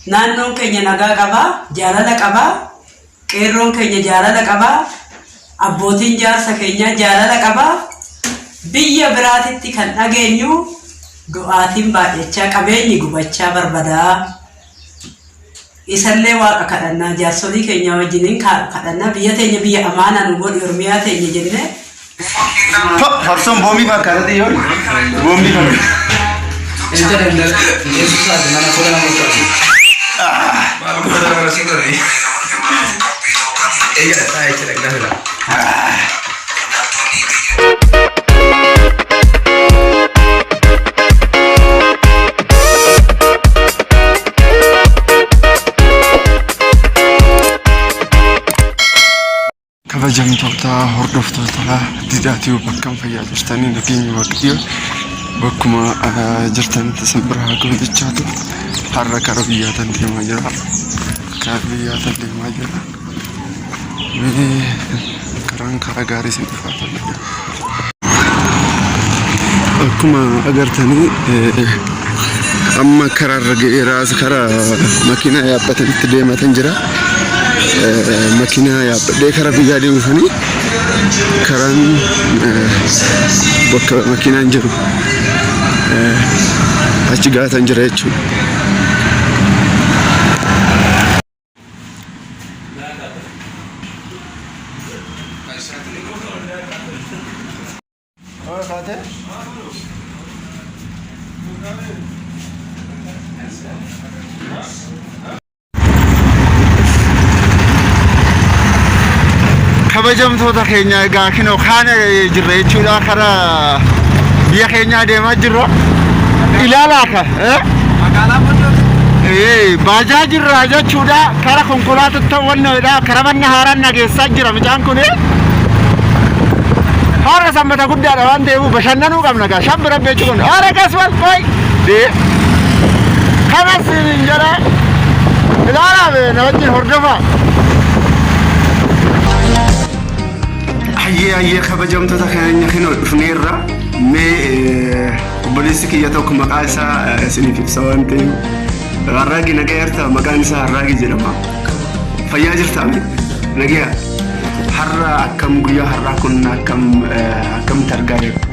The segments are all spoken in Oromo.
Naannoon keenya nagaa qaba, jaalala qaba, qeerroon keenya jaalala qaba, abbootiin jaarsa keenyaa jaalala qaba. Biyya biraatitti kan dhageenyu du'aatiin baay'achaa qabeenyi gubachaa barbadaa. Isallee waaqa kadhannaa jaarsolii keenyaa wajjiniin kadhannaa biyya teenya biyya amaanaa nu godhi Oromiyaa teenya jennee. Farsoon boombii fakkaata yoo boombii fakkaata. Ija dandala Yesuusaati mana tola nama uffatu. Maal godha mana si godhe? Egaa taa'ee jira gaafa. Kabajamtoota hordoftoota Didhaa Tube akkam fayyaa jirtanii nageenyi waaqayyo bakkuma jirtanitti isin bira haa gahu jechaatu har'a kara biyyaatan deemaa jira. Kara biyyaatan deemaa jira. Mee karaan karaa gaarii isin dhufaa jira. Akkuma agartanii amma karaarra ga'eera karaa makiinaa yaabbatanitti deematan jira. Makiinaa yaabbadhee karaa biyyaa deemufanii karaan bakka makiinaan jiru achi gaatan jira jechuudha. Kabajamtoota keenya egaa kinoo kaana jirra jechuudha karaa biyya keenyaa deemaa jirra. Ilaalaa ka. Magaalaa Boddoo. Baajaa jirra jechuudha kara konkolaatatti wannoodha kara manna haaraan nageessaa jira mucaan kun. Har'a sanbata guddaadha waan ta'eef bashannanuu qabna gaa shan bira beeku kun. Haara kaswal qoy. Dee. Kanas hin jedha. Ilaalaa bee na wajjin hordofaa. Hayyee hayyee kabajamtoota keenya kinoo dhufneerra mee obboleessi kiyya tokko maqaa isaa isiniif ibsa waan ta'eef Harraagii nagaa jirtaa maqaan isaa Harraagii jedhama. Fayyaa jirtaa nagaa har'a akkam guyyaa har'aa kun akkam akkamitti argaa jirtu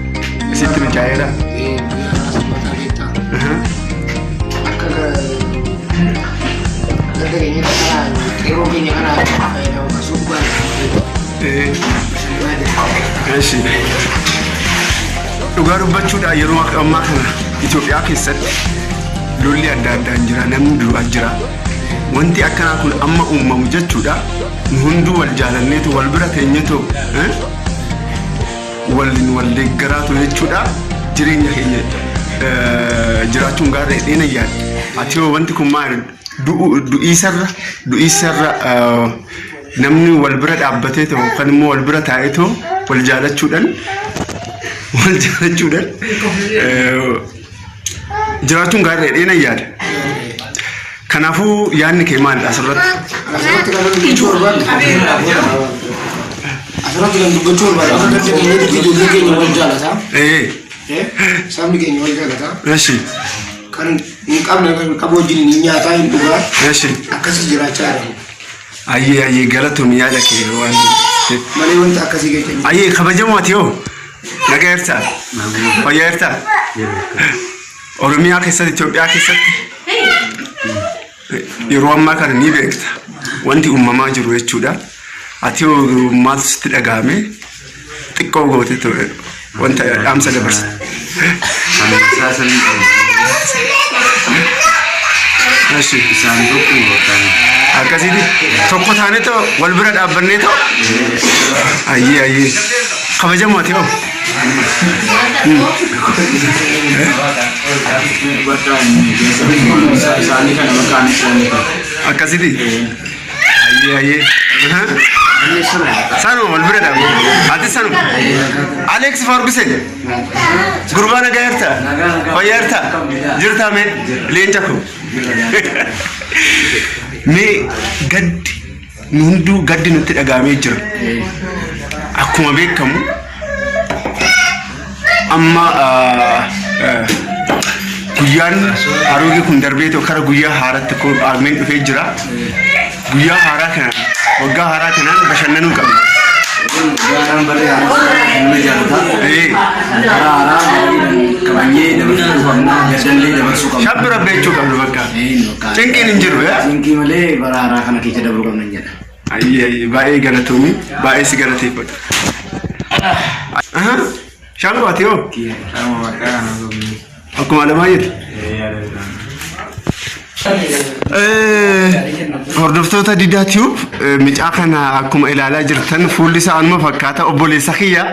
isitti mijaa'eera. Akka ganda keenya kana qeerroo keenya kana fayyadamu kasuu dhugaan Eshi. Dhugaa dubbachuudhaan yeroo ammaa kana Itoophiyaa keessatti lolli adda addaan jira, namni du'aa jira. Wanti akkanaa kun amma uumamu jechuudha. Nu hunduu wal jaalanneetu wal bira teenyeetu waliin wal deeggaraatu jechuudha. Jireenya keenya jiraachuun gaarii dheena yaadda. Ati hoo wanti kun maali? Du'iisarra du'iisarra namni wal bira dhaabbatee ta'u yookaan immoo wal bira taa'ee ta'u wal jaalachuudhaan wal jaalachuudhaan jiraachuun gaarii dheena yaada. Kanaafuu yaadni kee maalidha asirratti? Asirratti kan dubbachuu barbaadu. Asirratti kan dubbachuu barbaadu. Akka ganda keenyatti ijoollee keenya wal jaalata. Sabni keenya wal jaalata. Eshi. Kan hin qabne kan qabu wajjin hin nyaataa hin dhugaa. Eshi. Akkasii jiraachaa jiran. Ayyee ayyee galatoom yaada kee waan. Malee wanta akkasii keessa hin jiru. Ayyee kabajamoo ati hoo? Nagaa jirtaa? Fayyaa jirtaa? Oromiyaa keessatti Itoophiyaa keessatti yeroo ammaa kana ni beekta wanti uumamaa jiru jechuudha. Ati hoo maaltu sitti dhaga'ame? Xiqqoo goote ture wanta dhaamsa dabarsa. Eshi. Isaan tokko bakka Akkasitti tokko taanee ta'u wal bira dhaabbannee ta'u. Ayyee ayyee. Kabajamoo ati hoo? Isaanii kana maqaan isaanii Akkasitti. Ayyee ayyee. Sanuma wal bira dhaabbanne. Ati sanuma. Alex Ferguson. Gurbaa nagaa jirta? Fayyaa jirta? Jirtaa mee? Leenca koo. Mee gaddi nu hunduu gaddi nutti dhagahamee jira. Akkuma beekamu amma Guyyaan haroogee kun darbee ta'u kara guyyaa haaraatti qaameen dhufee jira. Guyyaa haaraa kana waggaa haaraa kanaan bashannanuu qabna. Gaaraan barree haaraa nama jaallata. Karaa haaraa kabajnee dabarsuu qabna. Gaddallee dabarsuu qabna. Shabbi rabbi jechuu qabnu bakka. Cinqiin hin jiru. Cinqii malee bara haaraa kana keessa dabruu qabna jedha. Ayyee baay'ee galatoomi baay'ee si galateeffadha. Shaanqoo ati hoo? Akkuma Alamaayyoo. Hordoftoota Didaa Tube micaa kana akkuma ilaalaa jirtan fuulli isaa anuma fakkaata obboleessa kiyya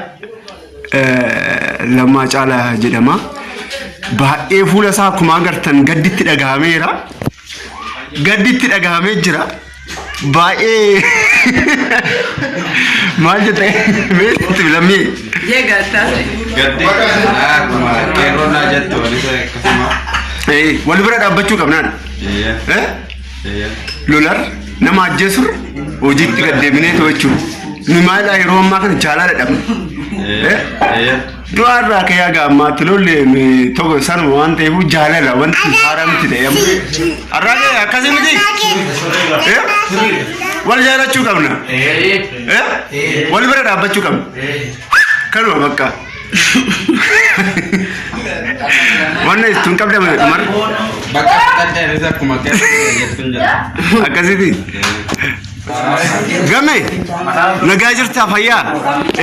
Lammaa Caalaa jedhama. Baay'ee fuula isaa akkuma agartan gadditti dhagahameera. Gadditti dhagahamee jira. Baay'ee maal jette meetti lammii. Gaddi akkuma qeerroon naa jettu walis akkasuma. Wal bira dhaabbachuu qabnaan. Lolar nama ajjeesurra hojiitti gad deebinee to'achuu. Nu maalidhaa yeroo ammaa kana jaalala dhabne. Du'aa irraa ka'ee haga ammaatti lolli tokko sanuma waan ta'eef jaalala wanti haaraa miti ta'e amma. Har'aa ka'e akkasii miti. Wal jaalachuu qabna. Wal bira dhaabbachuu qabna. Kanuma bakka. Wanna ittiin qabda mar Bakka fudhadhee akkuma qeerroon jettuun jedha. Akkasiiti. Game nagaa jirtaa fayyaa?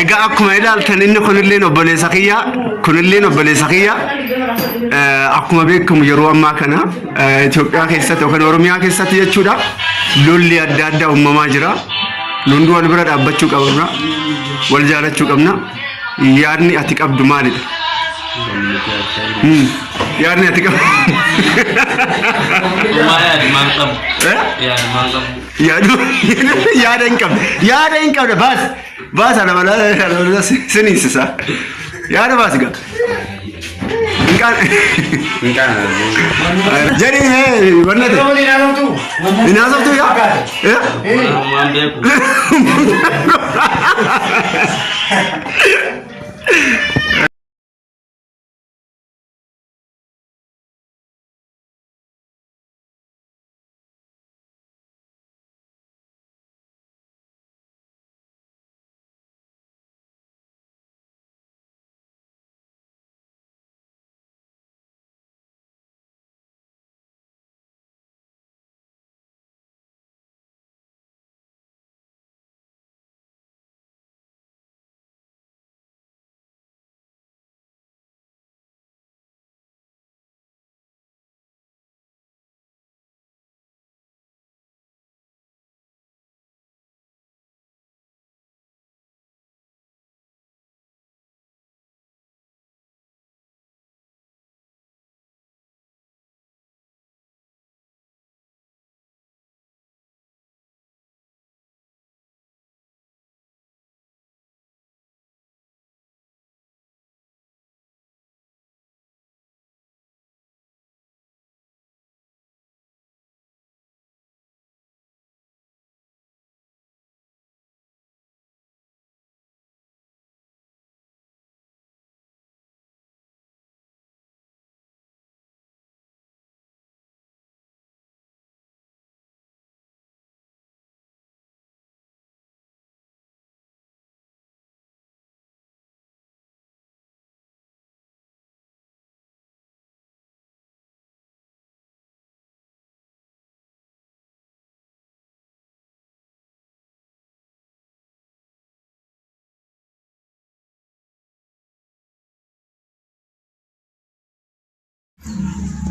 Egaa akkuma ilaaltan inni kunilleen obboleessa kiyya kunilleen obboleessa kiyya akkuma beekamu yeroo ammaa kana Itoophiyaa keessatti yookaan Oromiyaa keessatti jechuudha lolli adda addaa uumamaa jira. Hundi wal bira dhaabbachuu qabna. Wal jaalachuu qabna. Yaadni ati qabdu maalidha? Yaadni ati qabdu. Maa yaadi maal qabu? Eh? Yaadi maal qabu? Yaadu yaada hin qabne. Yaada hin qabne baas. Baas alabalaa alabalaa siniisisa. Yaada baas gaa. Hin qaana. Jedhi hee wannate. Hin haasoftu yaa? Eh? Waan beeku.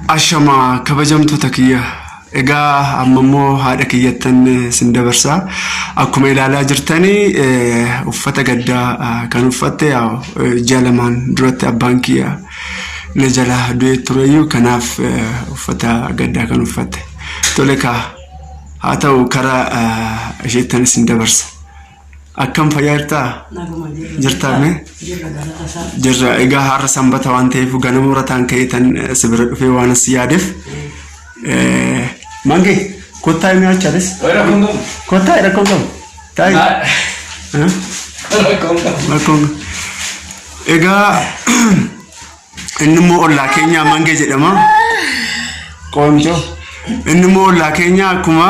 Ashama kabajamtoota kiyya. Egaa amma immoo haadha kiyyattan sin dabarsa. Akkuma ilaalaa jirtanii uffata gaddaa kan uffatte ji'a lamaan duratti abbaan kiyya na jalaa du'ee tureyyuu kanaaf uffata gaddaa kan uffatte. Tole kaa haa ta'u karaa isheettan isin dabarsa. Akkam fayyaa jirtaa? Naguma jirra. Jirtaa mee? Jirra galata isaa. Jirra. Egaa har'a sanbata waan ta'eef ganama horataan ka'ee tan si bira dhufee waan as yaadeef. Mangee kottaa himee achaales. Kottaa rakkoon qabu. Taa'i. Rakkoon qabu. Egaa inni immoo ollaa keenyaa Mangee jedhama. Qoonjoo. Inni immoo ollaa keenya akkuma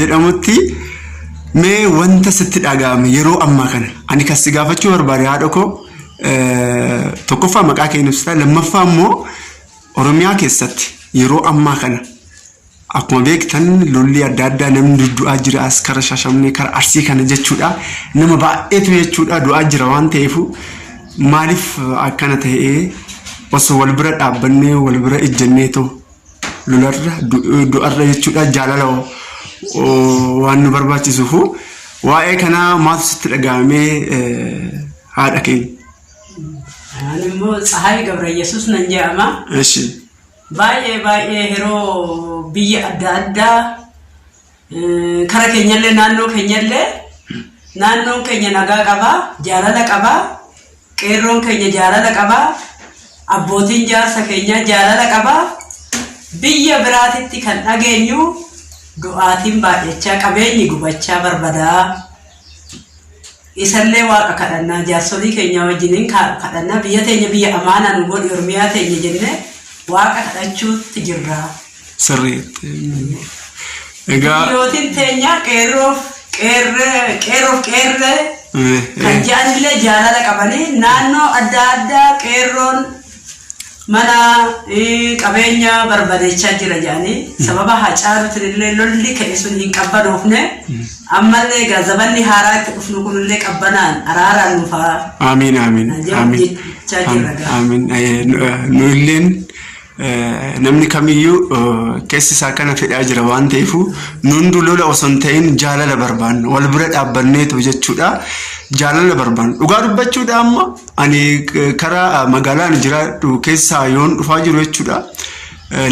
jedhamutti mee wanta sitti dhaga'ame yeroo ammaa kana ani kan si gaafachuu barbaade haadha koo tokkoffaa maqaa kee ibsita, lammaffaa immoo Oromiyaa keessatti yeroo ammaa kana akkuma beektan lolli adda addaa namni duddu'aa jira, as kara Shashamnee kara Arsii kana jechuudha, nama baay'eetu jechuudha du'aa jira waan ta'eef maaliif akkana ta'ee osoo wal bira dhaabbannee wal bira ejjenneetoo lolarra du'arra jechuudha jaalala waan nu barbaachisuufu waa'ee kanaa maaltu sitti dhaga'amee haadha keenya? Ani immoo Tsahaay Gabrayyesuus nan jedhama. Eshi. Baay'ee baay'ee yeroo biyya adda addaa kara keenyallee naannoo keenyallee naannoon keenya nagaa qaba, jaalala qaba, qeerroon keenya jaalala qaba, abbootiin jaarsa keenyaa jaalala qaba. Biyya biraatitti kan dhageenyu du'aatiin baay'achaa qabeenyi gubachaa barbadaa. Isallee Waaqa kadhannaa, jaarsolii keenya wajjiniin kadhannaa, biyya teenya biyya amaanaa nu godhi, Oromiyaa teenya jennee Waaqa kadhachuutti jirra. Sirriitti. Egaa. Biyyootiin teenya qeerroof qeerree qeerroof qeerree kan jedhanillee jaalala qabanii naannoo adda addaa qeerroon mana qabeenya barbadeechaa jira jedhanii sababa Hacaaluutiin illee lolli ka'e sun hin qabbanoofne, ammallee egaa zabanni haaraa itti dhufnu kunillee qabbanaan araaraan nuuf haa Amiin amiin jedhu amiin jechaa jirra gaa. Amiin. Nu illeen namni kamiyyuu keessi isaa kana fedhaa jira waan ta'eef nu hunduu lola osoo hin ta'in jaalala barbaanna, wal bira dhaabbanneetu jechuudha jaalala barbaanna. Dhugaa dubbachuudha amma ani karaa magaalaa ani jiraadhu keessaa yoon dhufaa jiru jechuudha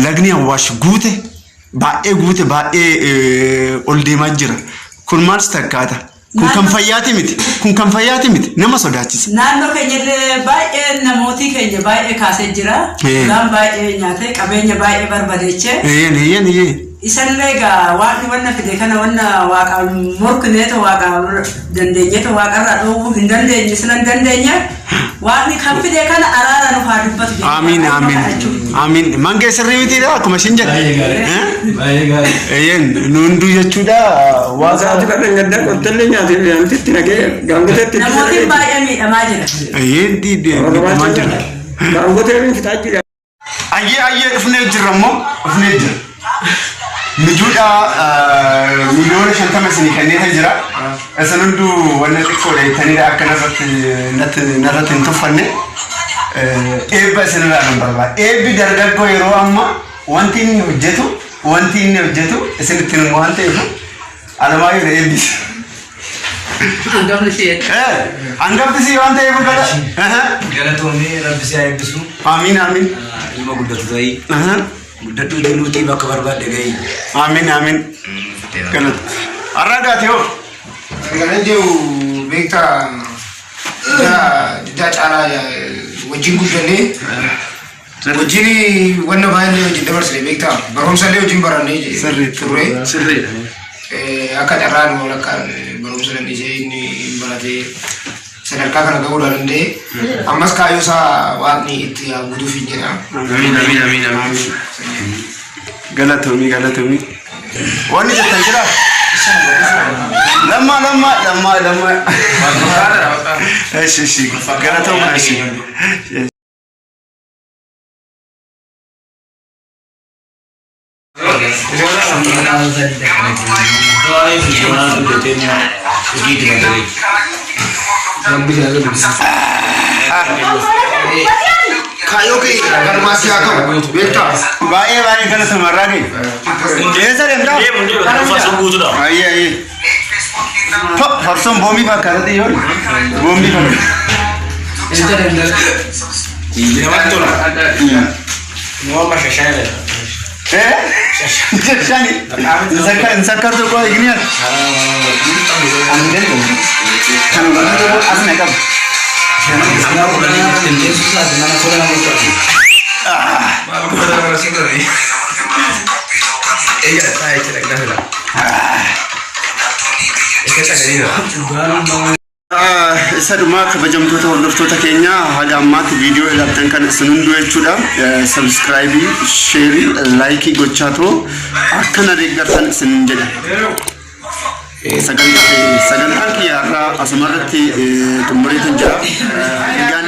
lagni Awwaash guute, baay'ee guute, baay'ee ol deemaa jira. Kun maal si takkaata? Kun kan fayyaati miti. Kun kan fayyaati miti. Nama sodaachisa. Naannoo keenyallee baay'ee namootii keenya baay'ee kaasee jira. Lolaan baay'ee nyaatee qabeenya baay'ee barbadeechee. Eeyyan eeyyan eeyyee. Isallee egaa waaqni wanna fide kana wanna waaqaan morkineeto waaqaan dandeenyeeto waaqarraa dhoowwuu hin dandeenye sila hin dandeenye waaqni kan fide kana araara nuuf haa dubbatu jennee Amiin Waaqayyo amiin. kadhachuuf. Amiin. Mangee sirrii mitiidha akkuma ishiin jedhe. Baay'ee gaarii. Baay'ee gaarii. Eeyyan nu hunduu jechuudha waaqa. Saati kan gaddaa qottallee nyaatee gaantitti naqee gaangoteetti Namootiin baay'ee miidhamaa jira. Eeyyeen miidhamaa jira. Gaangotee fixaa jira. Ayyee ayyee, dhufnee jirra immoo, dhufnee jira. Mijuudha 50 miliyoona isinii kenneeta jira. Isin hunduu wanna xiqqoodha jettaniidha akka narratti hin tuffanne. Eebba isinirraa nan barbaada. Eebbi dargaggoo yeroo ammaa wanti inni hojjetu isinitti himu waan ta'eef Alamaayyoo na eebbisa. Hangafni si Hangafti si waan ta'eef gala. Galatoomee, Rabbi si haa eebbisu. Amiin amiin. Ilma guddatu ta'ii. Guddadhu jiruutii bakka barbaadde gahii. Amiin amiin. Galata. Har'a gaati hoo? Kan jiru beektaa, diddaa caalaa wajjin guddannee wajjin wanna baay'ee wajjin dabarsine, beektaa, barumsa illee wajjin barannee turre. Sirriidha. Akka carraan walakkaa barumsa dandisee inni baratee sadarkaa kana ga'uudhaan danda'e. Ammas kaayyoo isaa waaqni itti haa guutuuf hin jedha. Amiin amiin amiin amiin. Galatoomii galatoomii. Wanni jettan jira? Lammaa lammaa lammaa lammaa. Eshi eshi galatoomaa eshi. Kaayyoo kee galmaa si haa ta'u, beektaa. Baay'ee baay'ee galatoomaa irraa ga'e. Eessa deemtaa? Ayyee ayyee. Farsoon boombii fakkaata yoo boombii fakkaata. Namatti tola. Nama shashaa jedha. Shani. Insakkartu koo igniyan. Kan as na qaba. Maal goota nama siin godhe? Egaa taa'ee jira gaafa. Egaa sagalee. Isa dhumaa, kabajamtoota hordoftoota keenya, haga ammaatti viidiyoo ilaaltan kan isin hunduu jechuudha. Subscribe, share, like gochaa too akka na deeggartan isin jedha. Sagantaan kiyya har'aa asumarratti xumureetan jira. Egaan